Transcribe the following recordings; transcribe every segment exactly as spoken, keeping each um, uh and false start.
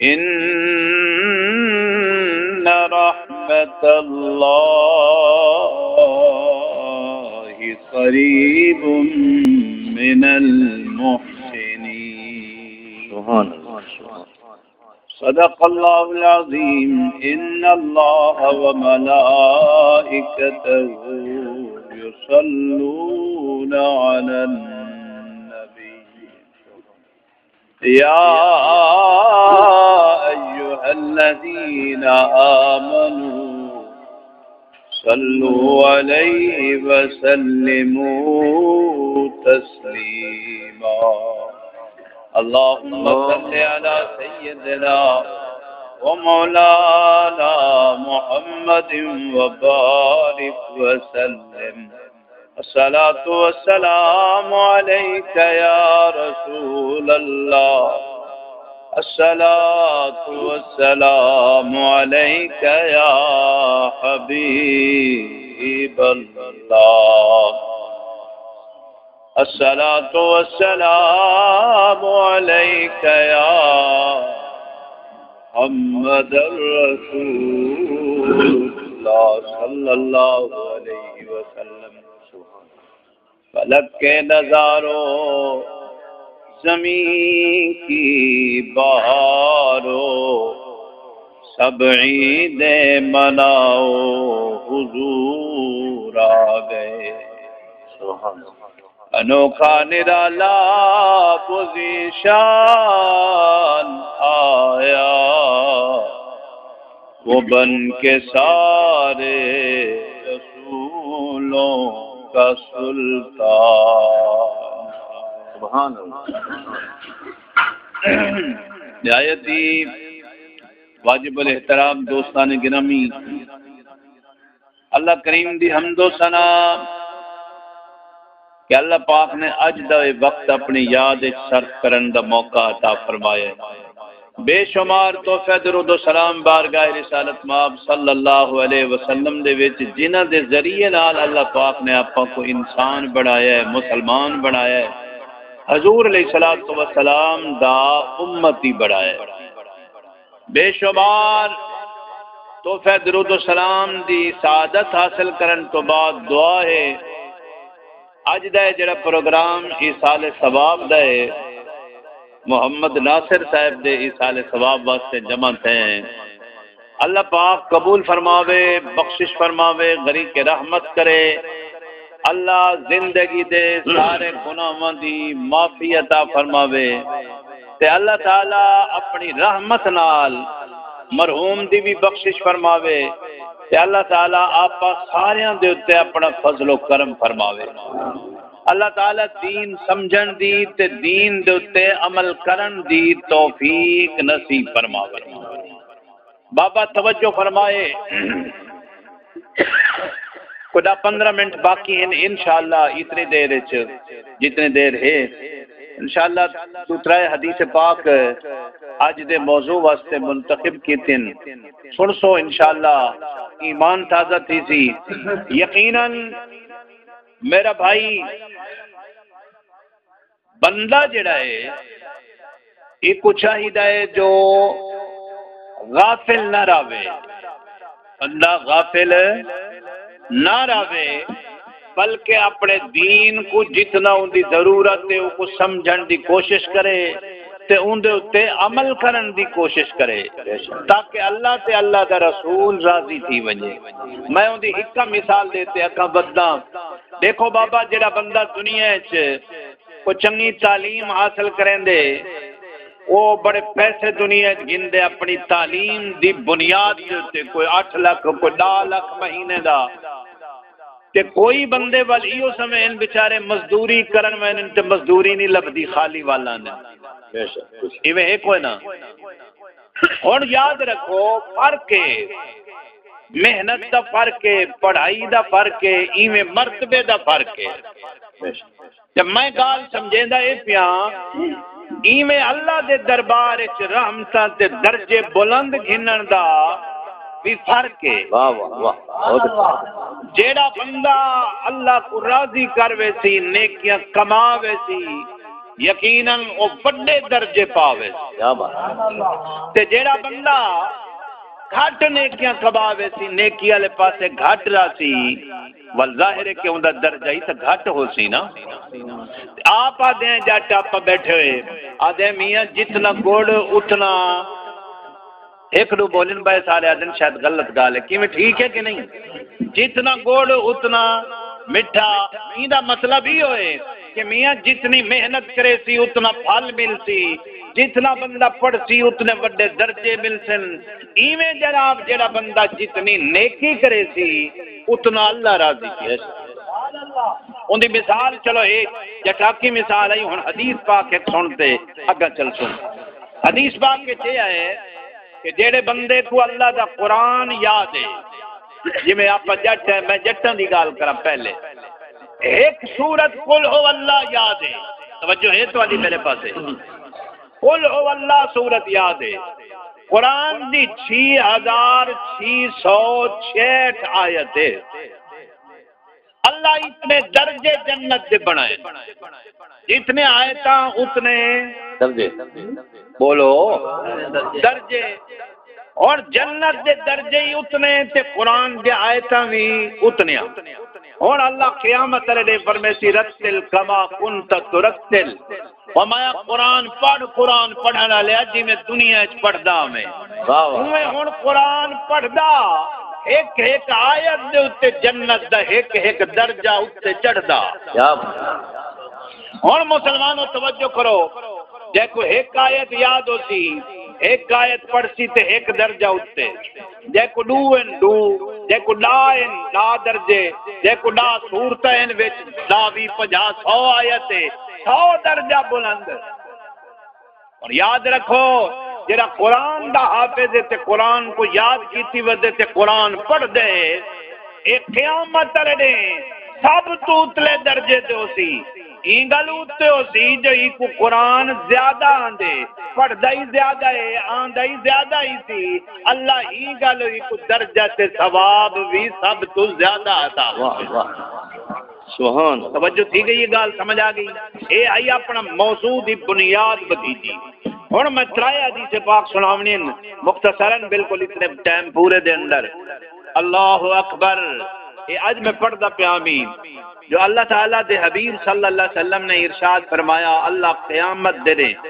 إن رحمة الله قريب من المحسنين. سبحان الله. صدق الله العظيم. إن الله وملائكته يصلون على النبي. يا أيها الذين آمنوا صلوا عليه وسلموا تسليما. اللهم صل على سيدنا ومولانا محمد وبارك وسلم. الصلاة والسلام عليك يا رسول الله. الصلاة والسلام عليك يا حبيب الله. الصلاة والسلام عليك يا محمد رسول الله صلى الله عليه وسلم. فلک کے نظاروں، زمین کی بہاروں، سب عیدیں مناؤ، حضور آ گئے۔ سبحان اللہ۔ انوکھا نرالا بزیشان آیا، وہ بن کے سارے رسولوں کا سلطان۔ سبحان اللہ۔ نہایت ہی واجب الاحترام دوستان گرامی، اللہ کریم دی حمد و ثنا کہ اللہ پاک نے اج دا اے وقت اپنی یاد اچ صرف کرن دا موقع عطا فرمایا ہے۔ بے شمار تحفے درود و سلام بارگاہ رسالت مآب صلی اللہ علیہ وسلم دے وچ، جنہاں دے ذریعے نال اللہ پاک نے آپاں کو انسان بنایا ہے، مسلمان بنایا ہے، حضور علیہ الصلوۃ والسلام دا امتی بنایا ہے۔ بے شمار تحفہ درود و سلام دی سعادت حاصل کرن تو بعد دعا ہے، اج دا اے جڑا پروگرام ایصال ثواب دا ہے، محمد ناصر صاحب دے ایصال ثواب واسطے جمع تھئے ہیں۔ اللہ پاک قبول فرماوے، بخشش فرماوے، غریق رحمت کرے۔ اللہ زندگی دے سارے گناہاں دی معافی عطا فرماوے۔ تے اللہ تعالیٰ اپݨی رحمت نال مرحوم دی وی بخشش فرماوے، تے اللہ تعالیٰ آپاں ساریاں دے اُتے اپݨا فضل و کرم فرماوے۔ اللہ تعالیٰ دین سمجھݨ دی تے دین دے اُتے عمل کرݨ دی توفیق نصیب فرماوے۔ بابا توجہ فرمائے، کوئی ݙاہ پندرہ منٹ باقی ہن، انشاءاللہ اتنی دیر اچ، جتنی دیر ہے، انشاءاللہ ݙو ترائے حدیث پاک اڄ دے موضوع واسطے منتخب کیتن، سݨسو انشاءاللہ ایمان تازہ تھیسی۔ یقیناً میرا بھائی، بندہ جڑا ہے، ایکوں چاہیدا ہے جو غافل نہ رہوے۔ بندہ غافل نہ رہوے، بلکہ اپݨے دین کوں جتنا اوندی ضرورت ہے، اوکوں سمجھݨ دی کوشش کرے تے اوندے اُتے عمل کرݨ دی کوشش کرے، تاکہ اللہ تے اللہ دا رسول راضی تھی ونڄے۔ میں اوندی ہکا مثال ݙے تے اڳاں ودھداں۔ ݙیکھو بابا، جڑا بندہ دنیا اچ کوئی چنڳی تعلیم حاصل کریندے، او بڑے پیسے دنیا اچ گھندے اپݨی تعلیم دی بنیاد دے اُتے، کوئی اٹھ لکھ، کوئی ݙاہ لکھ مہینے دا۔ تے کوئی بندے ول ایہو سمجھن بیچارے مزدوری کرݨ ویندن تے مزدوری نہیں لبھدی، خالی ول آندن۔ بے شک۔ ایویں ہے کوئی نہ۔ ہݨ یاد رکھو، فرق ہے، محنت دا فرق ہے، پڑھائی دا فرق ہے، ایویں مرتبے دا فرق ہے۔ بے شک۔ تے میں ڳالھ سمجھیندا اے پیاں، ایویں اللہ دے دربار اچ رحمتاں تے درجے بلند گھنݨ دا وی فرق اے۔ واہ، واہ، واہ، بہت اچھا۔ جیڑھا بندہ اللہ کوں راضی کر ویسی، نیکیاں کما ویسی، یقیناً او وݙے درجے پاوے۔ کیا بات ہے۔ تے جیڑھا بندہ گھٹ نیکیاں کماوے سی، نیکی والے پاسے گھٹ رہسی، ول ظاہر ہے کہ اوندا درجہ ہی تاں گھٹ ہوسی نا۔ آپ آہدے ہیں، جٹ آپاں ٻیٹھے ہوئے، آہدے ہیں، میاں جتنا گڑ اتنا، ہک ݙو ٻولن ٻئے سارے آہدن شاید غلط ڳالھ ہے، کیویں ٹھیک ہے کہ نہیں؟ جتنا گڑ اتنا مٹھا، ایندا مطلب ایہو ہے کہ میاں جتنی محنت کریسی اتنا پھل ملسی، جتنا بندہ پڑھسی اتنے وݙے درجے ملسن۔ ایویں جناب جیڑھا بندہ جتنی نیکی کریسی اتنا اللہ راضی تھیسی۔ اوندی مثال چلو اے جٹاکی مثال ہے، ہݨ حدیث پاک ہک سݨ تے اڳاں چلسوں۔ حدیث پاک وچ اے آئے کہ جیڑھے بندے کوں اللہ دا قرآن یاد ہے، جیویں آپاں جٹ ہیں، میں جٹاں دی ڳالھ کراں پہلے، ہک سورت قل ہو اللہ یاد ہے، توجہ ہے تہاݙی میرے پاسے؟ قل ہو اللہ سورت یاد ہے، قرآن دی چھ ہزار چھ سو چھیہٹھ آیت ہے۔ اللہ اتنے درجے جنت دے بݨائے، جتنے آیتاں اتنے درجے۔ بولو، درجے۔ اور جنت دے درجے ہی اتنے تے قرآن دے آیتاں وی اتنیاں۔ ہݨ اللہ قیامت والے ݙینہہ فرمیسی، رتل کما کنت ترتل۔ فرمایا، قرآن پڑھ، قرآن پڑھݨ والے جیویں دنیا وچ پڑھدا میں۔ واہ واہ۔ اوویں ہݨ قرآن پڑھدا، ہک ہک آیت دے اُتے جنت دا ہک ہک درجہ اُتے چڑھدا۔ کیا بات۔ ہݨ مسلمانو توجہ کرو، جیکوں ہک آیت یاد ہوسی، ہک آیت پڑھسی تے ہک درجہ اُتے۔ جیکوں ݙو ہن، ݙو، جیکوں ݙاہ ہن، ݙاہ درجے، جیکوں ݙاہ سورتاں ہن وچ، ݙاہ، ویہہ، پنجاہ، سو آیت ہے، سو درجہ بلند۔ اور یاد رکھو، جڑا قرآن دا حافظ ہے تے قرآن کوں یاد کیتی ودے تے قرآن پڑھدے، اے قیامت والے ݙینہہ سب توں اتلے درجے تے ہوسی۔ ایں ڳل اتے ہوسی جو اینکوں قرآن زیادہ آندے، پڑھدا ہی زیادہ ہے، آندا ہی زیادہ ہی سی۔ اللہ ایں ڳل اینکوں درجہ تے ثواب وی سب توں زیادہ عطا۔ واہ، واہ۔ سبحان اللہ۔ توجہ تھی ڳئی ہے، ڳالھ سمجھ آ ڳئی؟ اے آئی اپݨا موضوع دی بنیاد ودھیجی۔ ہݨ میں ترائے حدیث پاک سݨاوݨین، مختصراً، بالکل اتنے ٹائم پورے دے اندر۔ اللہ اکبر۔ اے اڄ میں پڑھدا پیا ہاں جو اللہ تعالیٰ دے حبیب صلی اللہ علیہ وسلم نے ارشاد فرمایا، اللہ قیامت دے ݙینہہ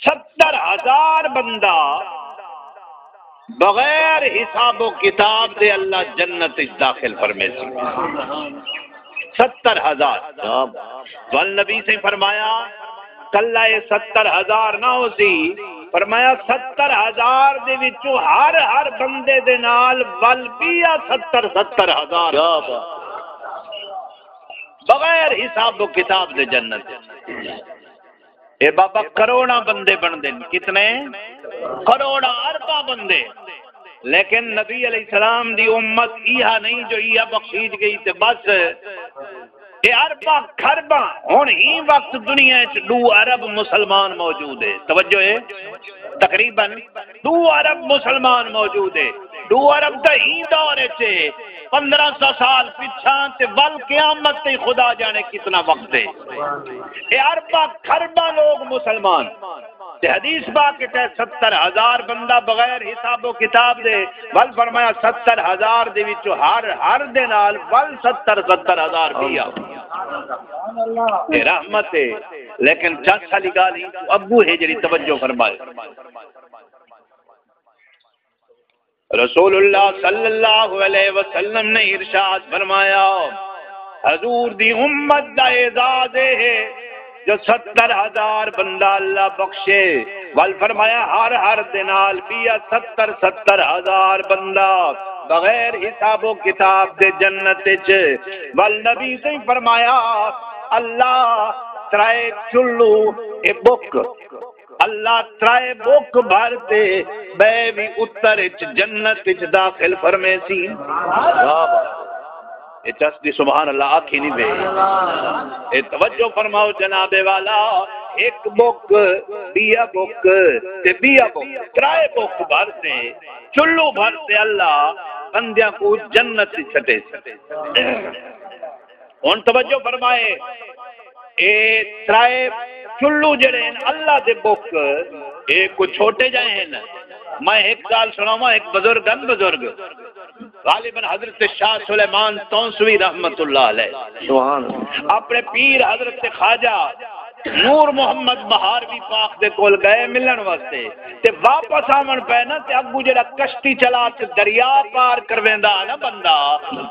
ستر ہزار بندہ بغیر حساب و کتاب دے اللہ جنت اچ داخل فرمیسی۔ ستر ہزار۔ ول نبی سائیں فرمایا، کلا اے ستر ہزار نہ ہوسی، فرمایا، ستر ہزار دے وچوں ہر، ہر بندے دے نال ول ٻیا ستر، ستر ہزار۔ کیا بات۔ بغیر حساب و کتاب دے جنت۔ اے بابا، کروڑاں بندے بݨدن۔ کتنے؟ کروڑاں، ارباں بندے۔ لیکن نبی علیہ السلام دی امت ایہا نہیں جو ایہا بخشیج ڳئی تے بس۔ اے ارباں خرباں، ہݨ ایں وقت دنیا اچ ݙو ارب مسلمان موجود ہے۔ توجہ ہے؟ تقریباً ݙو ارب مسلمان موجود ہے۔ ݙو ارب تاں ایں دور اچ ہے، پندرہ سو سال پچھاں تے ول قیامت تئیں خدا ڄاݨے کتنا وقت ہے۔ اے ارباں خرباں لوگ مسلمان۔ تے حدیث پاک اچ ہے ستر ہزار بندہ بغیر حساب و کتاب دے، ول فرمایا ستر ہزار دے وچوں ہر، ہر دے نال ول ستر، ستر ہزار ٻیا۔ اے رحمت ہے، لیکن چس والی ڳالھ ہی اڳوں ہے جڑی توجہ فرمائے۔ رسول اللہ صلی اللہ علیہ وسلم نے ارشاد فرمایا، حضور دی امت دا اعزاز اے ہے جو ستر ہزار بندہ اللہ بخشے، ول فرمایا ہر، ہر دے نال ٻیا ستر، ستر ہزار بندہ بغیر حساب و کتاب دے جنت اچ۔ ول نبی سائیں فرمایا، اللہ ترائے چلو اے بک اللہ ترائے بک بھر تے ٻئے وی اتر اچ جنت اچ داخل فرمیسی۔ واہ واہ۔ اے چس دی سبحان اللہ آکھی نہیں وے۔ اے توجہ فرماؤ جناب والا، ہک بک، ٻیا بک تے ٻیا بک، ترائے بک بھر تے، چلو بھر تے اللہ بندیاں کوں جنت اچ سٹیسی۔ ہݨ توجہ فرمائے، اے ترائے چلو جڑے ہیں اللہ دے بک، اے کوئی چھوٹے جائے ہیں؟ میں ایک گال سناواں، ایک بزرگ ہیں، بزرگ غالباً حضرت شاہ سلیمان تونسوی رحمت اللہ علیہ، سبحان اللہ۔ اپنے پیر حضرت خواجہ نور محمد بہاروی پاک دے کول گئے ملن واسطے، تے واپس آون پئے نا، تے اگوں جڑا کشتی چلا تے دریا پار کرویندا نا بندہ،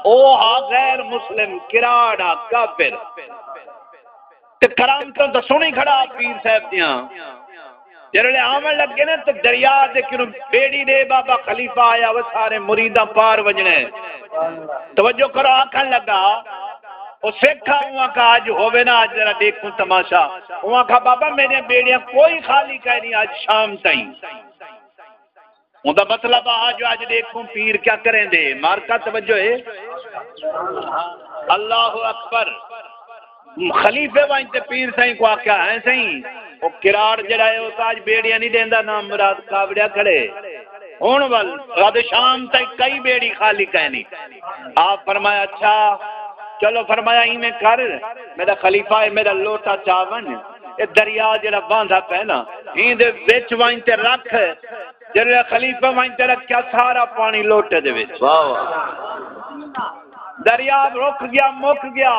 او ہا غیر مسلم، کراڑ ہا، کافر۔ تے کرامتاں تاں سݨی کھڑا پیر صاحب دیاں۔ جیڑھلے آوݨ لڳے نا تے دریا دے کنوں بیڑی ݙے، بابا خلیفہ آیا وے، سارے مریداں پار وڄݨے۔ توجہ کرو، آکھݨ لڳا، او سکھ آ، اوں آکھا اڄ ہووے نا، اڄ ذرا ݙیکھوں تماشا۔ اوں آکھا بابا میݙیاں بیڑیاں کوئی خالی کائنی اڄ شام تائیں۔ اوندا مطلب آ جو اڄ ݙیکھوں پیر کیا کریندے۔ مارکا توجہ ہے۔ اللہ اکبر۔ خلیفے ونڄ تے پیر سئیں کوں آکھیا، ہیں سئیں، او کراڑ جیڑھا ہے، او تاں اڄ بیڑیاں نہیں ݙیندا، نام مراد کاوڑیا کھڑے۔ ہݨ ول رات شام تائیں کئی بیڑی خالی کائنی۔ آپ فرمایا، اچھا چلو، فرمایا ایویں کر، میݙا خلیفہ ہے، میݙا لوٹا چا ونڄ، اے دریا جیڑھا واہندا پئے نا، ایندے وچ ونڄ تے رکھ۔ جیڑھلے خلیفہ ونڄ تے رکھیا، سارا پاݨی لوٹے دے وچ۔ واہ واہ۔ دریا رک ڳیا، مک ڳیا۔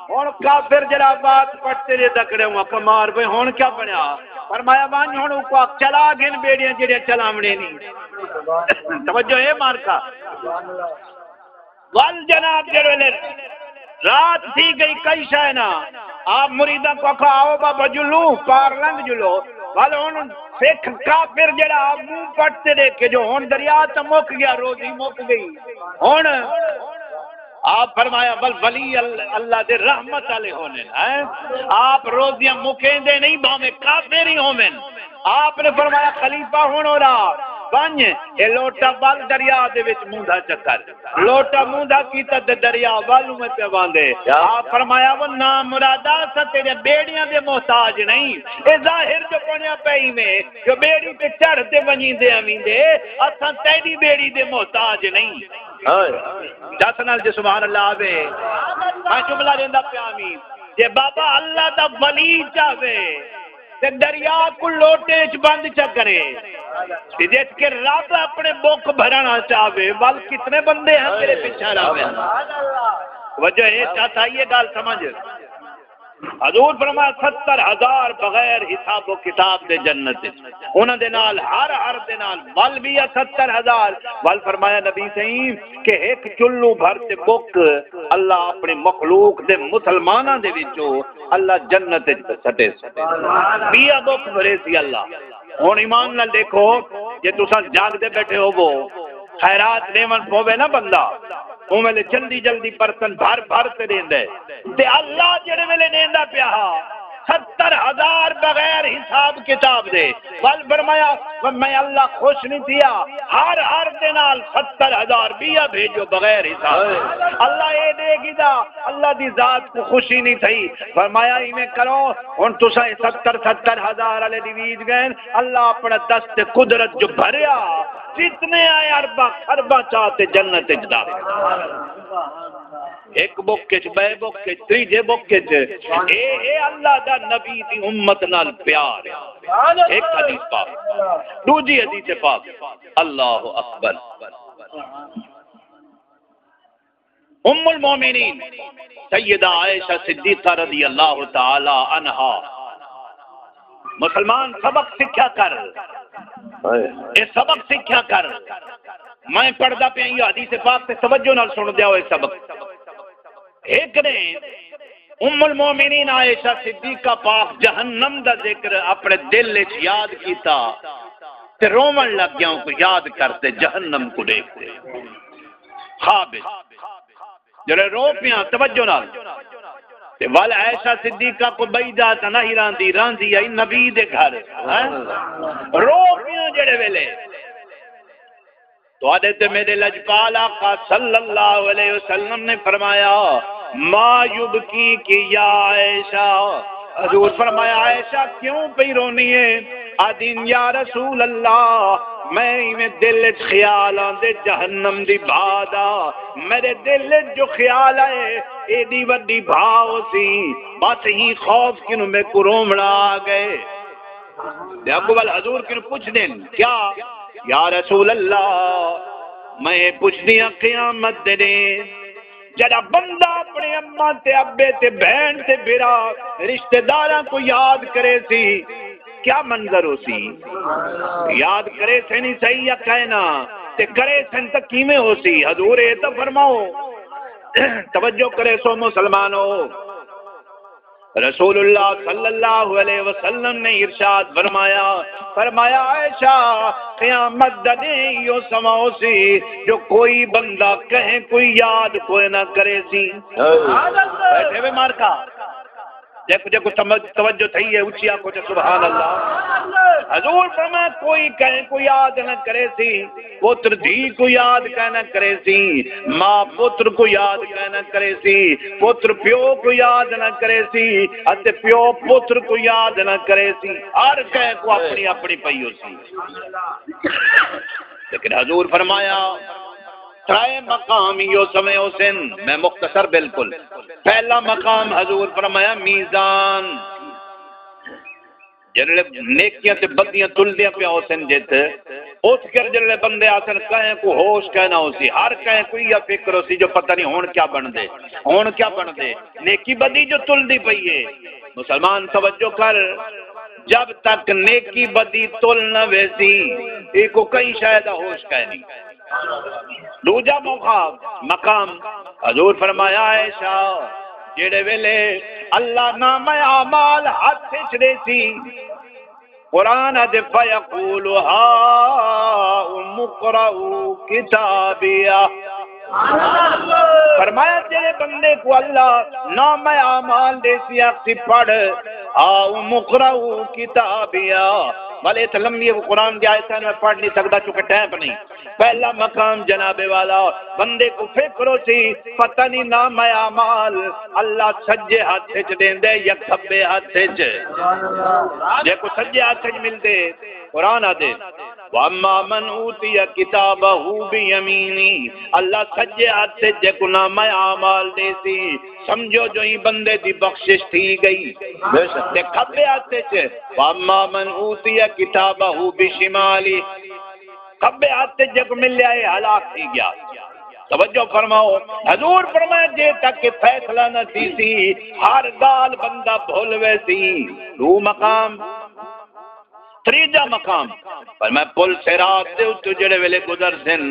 ہݨ کافر جیڑھا بات پٹتے دے تکڑے ہوا کمار بھئی، ہݨ کیا بݨیا؟ فرمایا، ونڄ ہݨ اوکوں آکھ، چلا گھن بیڑیاں جیڑھیاں چلاوݨے نی۔ توجہ ہے مارکا۔ ول جناب، جیڑھے ویلے رات تھی ڳئی، کئی شے نہ، آپ مریداں کوں آکھا، آؤ بابا جلوں، پار لنگھ جلو۔ ول ہݨ سکھ کافر جیڑھا آپ منہ پٹ تے ݙیکھے جو ہݨ دریا تاں مک ڳیا، روزی مک ڳئی۔ ہݨ آپ فرمایا، ول ولی ال-، اللہ دے رحمت والے ہوندن، ہیں؟ آپ روزیاں مکیندے نہیں، بھاویں کافر ہی ہوون۔ آپ نے فرمایا، خلیفہ ہݨ ہو رہا، ونڄ، اے لوٹا ول دریا دے وچ موندا چا کر۔ لوٹا موندا کیتا تے دریا ول اونویں پیا واہندے۔ کیا؟ آپ فرمایا، وہ نامرادا، اساں تیݙے بیڑیاں دے محتاج نہیں۔ اے ظاہر جو بݨیا پئے ایویں جو بیڑی تے چڑھ تے ونڄیندے آویندے، اساں تیݙی بیڑی دے محتاج نہیں۔ ہائے۔ ݙس نال جے سبحان اللہ آوے۔ میں جملہ ݙیندا پیا ویں، جے بابا اللہ دا ولی چاہوے تے دریا کوں لوٹے اچ بند چا کرے۔ تے جس کے رب اپنے بک بھرنا چاہوے، ول کتنے بندے ہیں تیرے پیچھے رہوے۔ وجہ ہے چاہتا یہ گال سمجھ۔ حضور فرمایا، ستر ہزار بغیر حساب و کتاب دے جنت اچ۔ انہاں دے نال ہر ہر دے نال ول بھی ہے ستر ہزار۔ ول فرمایا نبی سئیں کہ ایک چلو بھر تے بک اللہ اپنی مخلوق دے مسلماناں دے وچوں اللہ جنت اچ سٹے۔ ٻیا بک بھریسی اللہ۔ ہݨ ایمان نال ݙیکھو، جے تساں جاڳدے ٻیٹھے ہووو، خیرات ݙیوݨ پووے نا بندہ، اوں ویلے جلدی جلدی برتن بھر بھر تے ݙیندا ہے۔ تے اللہ جیڑھے ویلے ݙیندا پیا ہا، ستر ہزار بغیر حساب کتاب دے۔ ول فرمایا، میں اللہ خوش نہیں تھیا، ہر ہر دے نال ستر ہزار ٻیا بھیجو بغیر حساب۔ اللہ اے ݙے گھدا، اللہ دی ذات کوں خوشی نہیں تھئی۔ فرمایا، ایویں کرو، ہݨ تساں اے ستر ستر ہزار والے ݙیویج ڳئے، اللہ اپݨا دست قدرت جو بھریا، جتنے آئے ارباں خرباں چا تے جنت اچ داخل۔ ہک بک اچ، ٻئے بک اچ، تریجھے بک اچ۔ اے، اے اللہ دا نبی دی امت نال پیار ہے۔ ہک حدیث پاک، ݙوجھی حدیث پاک۔ اللہ اکبر۔ ام المومنین سیدہ عائشہ صدیقہ رضی اللہ تعالی عنہا، مسلمان سبق سکھیا کر، اے سبق سکھیا کر۔ میں پڑھدا پیا یہ حدیث پاک تے توجہ نال سن دیا ہوئے سبق۔ ایک نے ام المومنین عائشہ صدیقہ پاک جہنم دا ذکر اپنے دل وچ یاد کیتا تے روون لگ گیا، اوں کو یاد کر تے جہنم کو ݙیکھ تے۔ خواب وچ جڑے رو پیاں توجہ نال۔ تے ول عائشہ صدیقہ کو بئی جا تاں نہیں راندی، راندی آئی نبی دے گھر۔ ہیں؟ رو پیاں جڑے ویلے۔ تہاݙے تے میݙے لجپال آقا صلی اللہ علیہ وسلم نے فرمایا، ما یبکیک یا عائشہ۔ حضور فرمایا، عائشہ کیوں پئی رونی ہے؟ آدین، یا رسول اللہ، میں ایویں دل اچ خیال آندے جہنم دی بھا دا، میرے دل اچ جو خیال آئے ایڈی وڈی بھا ہوسی، بس ہی خوف کنوں میکوں رووݨا آ گئے۔ تے اڳوں ول حضور کنوں پچھدن، کیا؟ یا رسول اللہ، میں اے پچھدی ہاں قیامت دے ݙینہہ جیڑھا بندہ اپݨے اماں تے ابے تے بھیݨ تے بھرا رشتہ داراں کوں یاد کریسی، کیا منظر ہوسی؟ یاد کریسن ہی صحیح یا کائنا؟ تے کریسن تاں کیویں ہوسی؟ حضور اے تاں فرماؤ۔ توجہ کریسو مسلمانو، رسول اللہ صلی اللہ علیہ وسلم نے ارشاد فرمایا، فرمایا، عائشہ، قیامت دا ݙینہہ ایہو سماں ہوسی جو کوئی بندہ کہیں کوئی یاد کوئی نہ کریسی۔ بیٹھے وے مارکا، جیکوں جیکوں سمجھ توجہ تھئی ہے، اچھی آکھو تے سبحان اللہ۔ حضور فرمایا، کوئی کہیں کوں یاد نہ کریسی، پتر دھی کوں یاد کائنا کریسی، ماں پتر کوں یاد کائنا کریسی، پتر پیو کوں یاد نہ کریسی، اتے پیو پتر کوں یاد نہ کریسی۔ ہر کہیں کوں اپݨی اپݨی پئی ہوسی۔ لیکن حضور فرمایا، ترائے مقام ایہو سمے ہوسن۔ میں مختصر بالکل۔ پہلا مقام حضور فرمایا میزان۔ جیڑھے نیکیاں تے بدیاں تلدیاں پیاں ہوسن جت، اتھ کر جیڑھے بندے آسن کہیں کوں ہوش کائنا ہوسی، ہر کہیں کوں ایہا فکر ہوسی جو پتہ نہیں ہݨ کیا بݨدے، ہݨ کیا بݨدے۔ نیکی بدی جو تلدی پئی ہے۔ مسلمان توجہ کر، جب تک نیکی بدی تل نہ ویسی، ایکوں کہیں شے دا ہوش کائنی۔ ݙوجھا موقع، مقام، حضور فرمایا، عائشہ، جیڑھے ویلے اللہ نامہ اعمال ہتھ اچ ݙیسی، قرآن آہدے، فیقول ہاؤم اقرءوا کتابیہ۔ فرمایا، جیڑھے بندے کوں اللہ نامہ اعمال ݙیسی، آکھسی، پڑھ، ہاؤم اقرءوا کتابیہ۔ ولے اتھ لمبی قرآن دی آیت ہے، میں پڑھ نہیں سڳدا چونکہ ٹائم نہیں۔ پہلا مقام جناب والا، بندے کوں فکر ہوسی، پتہ نہیں نامہ اعمال اللہ سجے ہتھ اچ ݙیندے یا کھبے ہتھ اچ۔ جیکوں سجے ہتھ اچ ملدے، قرآن آہدے، واما من اوتی کتابہ بیمینہ، اللہ سجے ہتھ اچ جیکوں نامہ اعمال ݙیسی، سمجھو جو ایں بندے دی بخشش تھی ڳئی۔ بے شک۔ تے کھبے ہتھ اچ، واما من اوتی کتابہ بشمالہ، کھبے ہتھ اچ جیکوں ملیا، اے ہلاک تھی ڳیا۔ توجہ فرماؤ، حضور فرمایا، جے تک کہ فیصلہ نہ تھیسی، ہر ڳالھ بندہ بھل ویسی۔ ݙو مقام، تریجھا مقام، فرمایا، پل صراط دے اتوں جیڑھے ویلے گزرسن،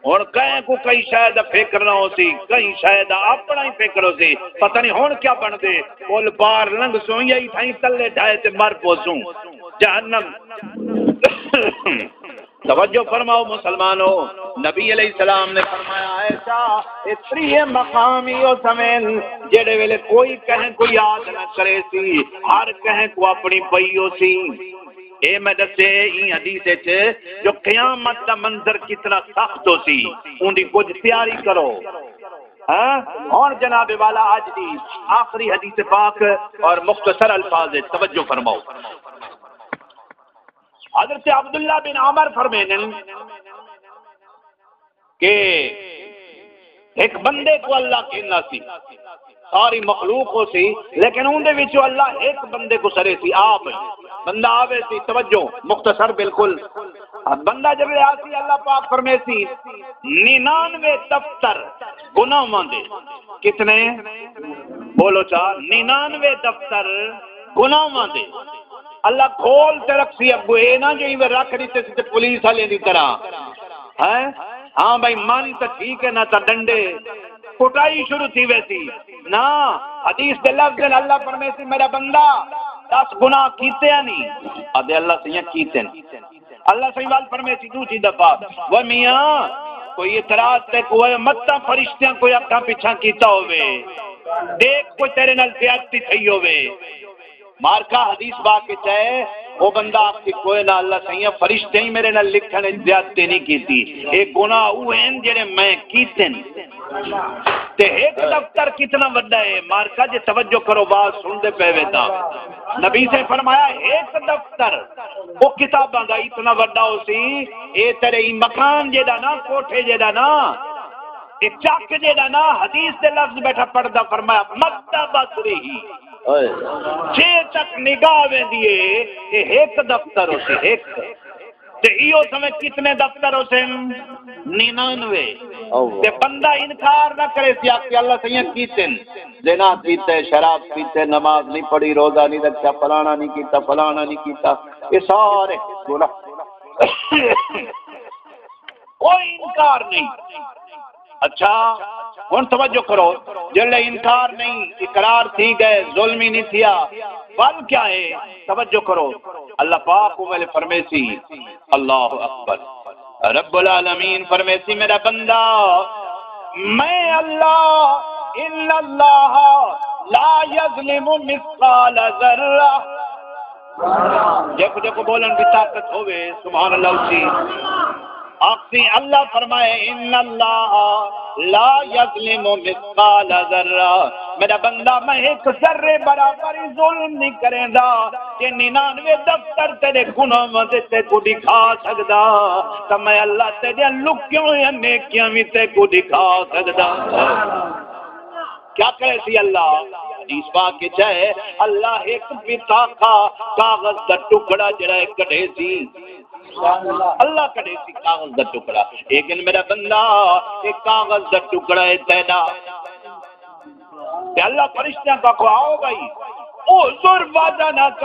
ہݨ کہیں کوں کہیں شے دا فکر نہ ہوسی، کہیں شے دا اپݨا ہی فکر ہوسی، پتہ نہیں ہݨ کیا بݨدے، پل پار لنگھسوں یا اتھائیں تلے ڈھائے تے مر پوسوں۔ جہنم۔ توجہ فرماؤ مسلمانو، نبی علیہ السلام نے فرمایا، عائشہ، اے تریہے مقام ایہو سمن جیڑھے ویلے کوئی کہیں کوں یاد نہ کریسی، ہر کہیں کوں اپݨی پئی ہوسی۔ اے میں ݙسے ایں حدیث اچ جو قیامت دا منظر کتنا سخت ہوسی، اوندی کجھ تیاری کرو۔ ہاں، ہݨ جناب والا اڄ دی آخری حدیث پاک اور مختصر الفاظ اچ توجہ فرماؤ۔ حضرت عبداللہ بن عمر فرمیندن کہ ہک بندے کوں اللہ گھن آسی، ساری مخلوق ہوسی، لیکن اوندے وچوں اللہ ہک بندے کوں سݙیسی، آپ۔ بندہ آویسی، توجہ، مختصر بالکل۔ بندہ جیڑھے آسی، اللہ پاک فرمیسی، ننانوے دفتر گناہاں دے۔ کتنے؟ بولو چا، ننانوے دفتر گناہاں دے۔ اللہ کھول تے رکھسی اڳوں، اے نہ جو ایویں رکھ ݙتے سی تے پولیس آلیاں دی طرح۔ ہیں؟ ہاں بھائی، من تاں ٹھیک ہے، نہ تاں ݙنڈے۔ کٹائی شروع تھی ویسی۔ نہ، حدیث دے لفظ ہن، اللہ فرمیسی، میرا بندہ، دس گناہ کیتے ہن نی؟ آہدے، اللہ سئیں کیتے ہن۔ اللہ سئیں ول فرمیسی ݙوجھی دفعہ، وہ میاں، کوئی اعتراض تے کوئی متاں فرشتیاں کوئی اڳاں پچھاں کیتا ہووے، ݙیکھ کوئی تیرے نال زیادتی تھئی ہووے، مارکا حدیث پاک وچ ہے، او بندہ آکھسی کوئی نہ اللہ سائیں، فرشتے ہی میرے نال لکھن وچ زیادتی نہیں کیتی، اے گناہ او ہیں جڑے میں کیتن۔ تے ایک دفتر کتنا وڈا ہے مارکا، جے توجہ کرو بات سن دے پے وے تاں۔ نبی سے فرمایا ایک دفتر او کتاباں دا اتنا وڈا ہو سی، اے تیرے ہی مکان جیڑا نا، کوٹھے جیڑا نا، اے چک جیڑا نا، حدیث دے لفظ بیٹھا پڑھدا، فرمایا مد بصری ہی، اوئے۔ جے تک نگاہ ویندی ہے، اے ایک دفتر ہو سی، ایک۔ تے ایہو سمجھ کتنے دفتر ہو سن؟ ننانوے۔ اللہ۔ تے بندہ انکار نہ کرے سی، آکھے اللہ سائیں کیتن، زنا کیتے، شراب پیتے، نماز نہیں پڑھی، روزہ نہیں رکھا، فلانا نہیں کیتا، فلانا نہیں کیتا، یہ سارے گناہ۔ کوئی انکار نہیں۔ اچھا، ہن توجہ کرو، جلے انکار نہیں، اقرار تھی گئے، ظلم ہی نہیں تھیا، پھل کیا ہے؟ توجہ کرو، اللہ پاک کو ویلے فرمیسی، اللہ اکبر، رب العالمین فرمیسی، میرا بندہ، میں اللہ، ان اللہ لا یظلم مثقال ذرہ۔ جیکو جیکو بولن دی طاقت ہوے، سبحان اللہ اچی۔ آخری اللہ فرمائے، ان اللہ لا یظلم مثقال ذرہ۔ میرا بندہ، میں ایک ذرے برابر ہی ظلم نہیں کریندا کہ ننانوے دفتر تیرے گناہاں دے تیکو دکھا سکدا، تاں میں اللہ تیریاں لکیاں ہوئیاں نیکیاں وی تیکو دکھا سکدا۔ کیا کرے سی اللہ؟ حدیث پاک وچ ہے، اللہ ایک بطاقہ، کاغذ دا ٹکڑا جڑا ہے کڈھے سی، اللہ کڈھے سی کاغذ دا ٹکڑا۔ لیکن میرا بندہ، ایک کاغذ دا ٹکڑا ہے تیرا۔ تے اللہ فرشتیاں کو آکھو، آؤ بھائی، احضر وزنک۔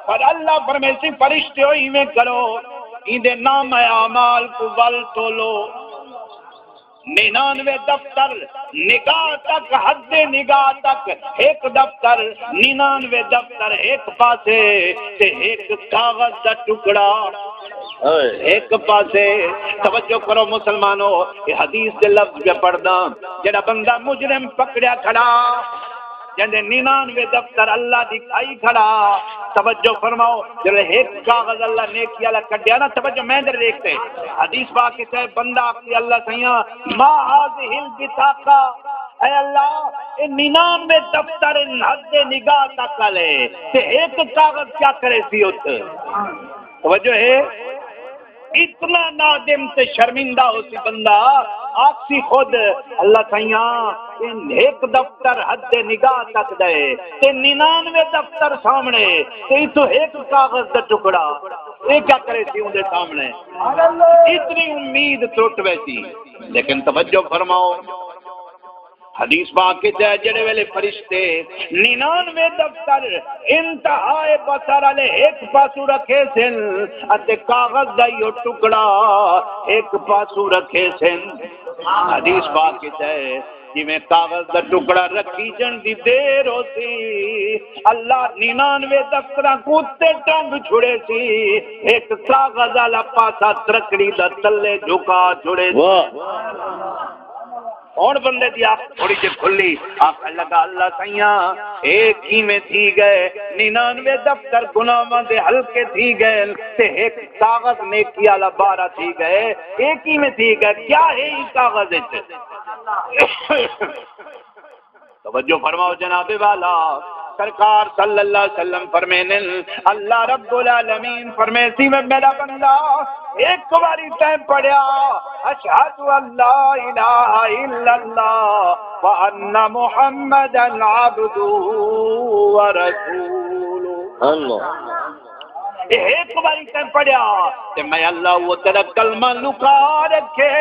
پر اللہ فرمیسی، فرشتیو، ایویں کرو، ایندے نامہ اعمال کو ول تولو۔ ننانوے دفتر، نگاہ تک، حد نگاہ تک، ایک دفتر، ننانوے دفتر ایک پاسے، تے ایک کاغذ دا ٹکڑا۔ اوئے۔ ایک پاسے۔ توجہ کرو مسلمانو، یہ حدیث دے لفظ پہ پڑھدا، جڑا بندہ مجرم پکڑیا کھڑا، جیندے ننانوے دفتر اللہ دکھائی کھڑا۔ توجہ فرماؤ، جڑے ایک کاغذ اللہ نیکی والا کڈیا نا، توجہ میں در دیکھتے۔ حدیث پاک کے چاہے بندہ آکھے، اللہ سائیاں، ما هذه البطاقہ، اے اللہ، اے ننانوے دفتر ان حد نگاہ تک والے، تے ایک کاغذ کیا کرے سی ات؟ توجہ ہے؟ اتنا نادم تے شرمندہ ہو سی بندہ، آکسی خود، اللہ سائیاں، ان ایک دفتر حد نگاہ تک دے، تے ننانوے دفتر سامنے، تے اتو ایک کاغذ دا ٹکڑا، اے کیا کرے سی اون دے سامنے؟ اتنی امید ٹوٹ ویسی۔ لیکن توجہ فرماؤ، حدیث پاک وچ ہے، جڑے ویلے فرشتے ننانوے دفتر انتہائے بصر والے ہک پاسو رکھے سن اتے کاغذ دا ایہو ٹکڑا ہک پاسو رکھے سن۔ حدیث پاک وچ ہے، جویں کاغذ دا ٹکڑا رکھی جن دی دیر ہوسی، اللہ ننانوے دفتراں کوں اتے ٹنگ چھڑے سی، ہک کاغذ والا پاسا ترکڑی دا تلے جھکا چھڑے سی۔ واہ۔ ہݨ بندے دی اکھ تھوڑی جی کھلی، آکھݨ لڳا، اللہ سئیاں، اے کیویں تھی ڳئے؟ ننانوے دفتر گناہاں دے ہلکے تھی ڳئے تے ہک کاغذ نیکی والا بارا تھی ڳئے، اے کیویں تھی ڳئے؟ کیا ہے ایں کاغذ وچ؟ توجہ فرماؤ جناب والا، سرکار صلی اللہ علیہ وسلم فرمیندن، اللہ رب العالمین فرمیسی، میں میرا بندہ، ایک واری تیں پڑھیا، اشہد ان لا الہ الا اللہ وان محمدا عبدہ ورسولہ۔ اللہ۔ اے ہک واری تیں پڑھیا تے میں اللہ وہ تیرا کلمہ لکا رکھے۔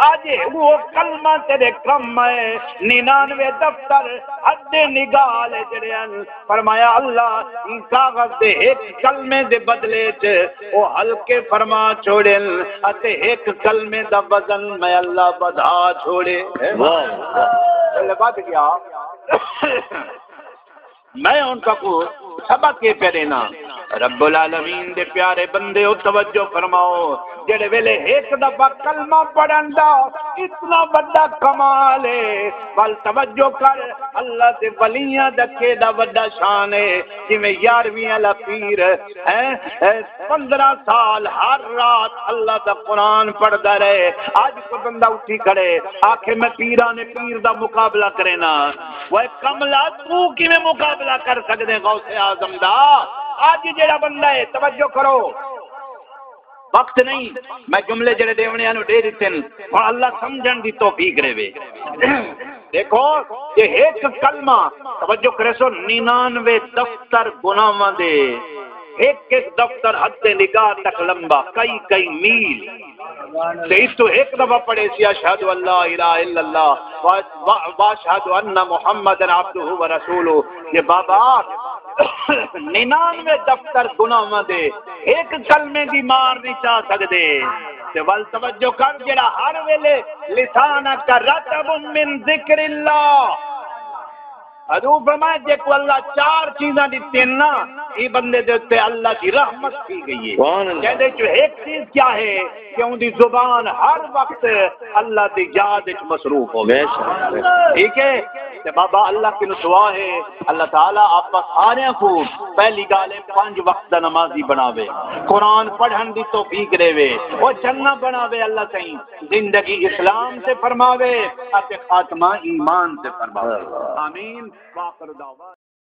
اڄ وہ کلمہ تیرے کم ہے۔ ننانوے دفتر حد نگاہ والے جڑے ہن، فرمایا اللہ ایں کاغذ دے ہک کلمے دے بدلے چ او ہلکے فرما چھوڑن اتے ہک کلمے دا وزن میں اللہ ودھا چھوڑے۔ واہ۔ چلے ودھ ڳیا۔ میں ہݨ تہاکوں سبق اے پیا ݙینا۔ رب العالمین دے پیارے بندے ہو، توجہ فرماؤ، جڑے ویلے ایک دفعہ کلمہ پڑھن دا اتنا بڑا کمال ہے، ول توجہ کر، اللہ دے ولیاں دا کیڈا وڈا شان ہے۔ جویں یارویں والا پیر ہے، پندرہ سال ہر رات اللہ دا قرآن پڑھدا رہے۔ اج کوئی بندہ اٹھی کھڑے، آکھے میں پیراں نے پیر دا مقابلہ کرینا، وہ کملا، تو کیویں مقابلہ کر سکدے غوث اعظم دا؟ اج جڑا بندہ ہے، توجہ کرو، وقت نہیں، میں جملے جڑے ڈیونے آنو ڈے دیتے ہیں، ہن اللہ سمجھن دی توفیق رہے۔ دیکھو، یہ ایک کلمہ، توجہ کرے سو، ننانوے دفتر گناہاں دے، ایک ایک دفتر حد نگاہ تک لمبا، کئی کئی میل۔ تے اس تو ایک دفعہ پڑھے سی، اشہد ان لا الہ الا اللہ و، و، واشہد ان محمد عبدہ و رسولہ۔ یہ بابا، ننانوے دفتر گناہاں دے ایک کلمے دی مار نہیں چا سکدے۔ تے ول توجہ کر، جڑا ہر ویلے لسانک رطب من ذکر اللہ، حضور فرمایا، جے کو اللہ چار چیزاں ݙتین نا، ایں بندے دے اُتے اللہ دی رحمت تھی ڳئی ہے۔ سبحان اللہ۔ جیندے چوں ہک چیز کیا ہے کہ اوندی زبان ہر وقت اللہ دی یاد وچ مصروف ہووے۔ بے شک۔ ٹھیک ہے؟ تے بابا، اللہ کنوں دعا ہے، اللہ تعالیٰ آپاں ساریاں کوں پہلی ڳالھ ہے پنج وقت دا نمازی بݨاوے، قرآن پڑھݨ دی توفیق ݙیوے، او چنڳا بݨاوے اللہ سئیں، زندگی اسلام تے فرماوے اتے خاتمہ ایمان تے فرماوے۔ آمین۔ وآخر دعوانا۔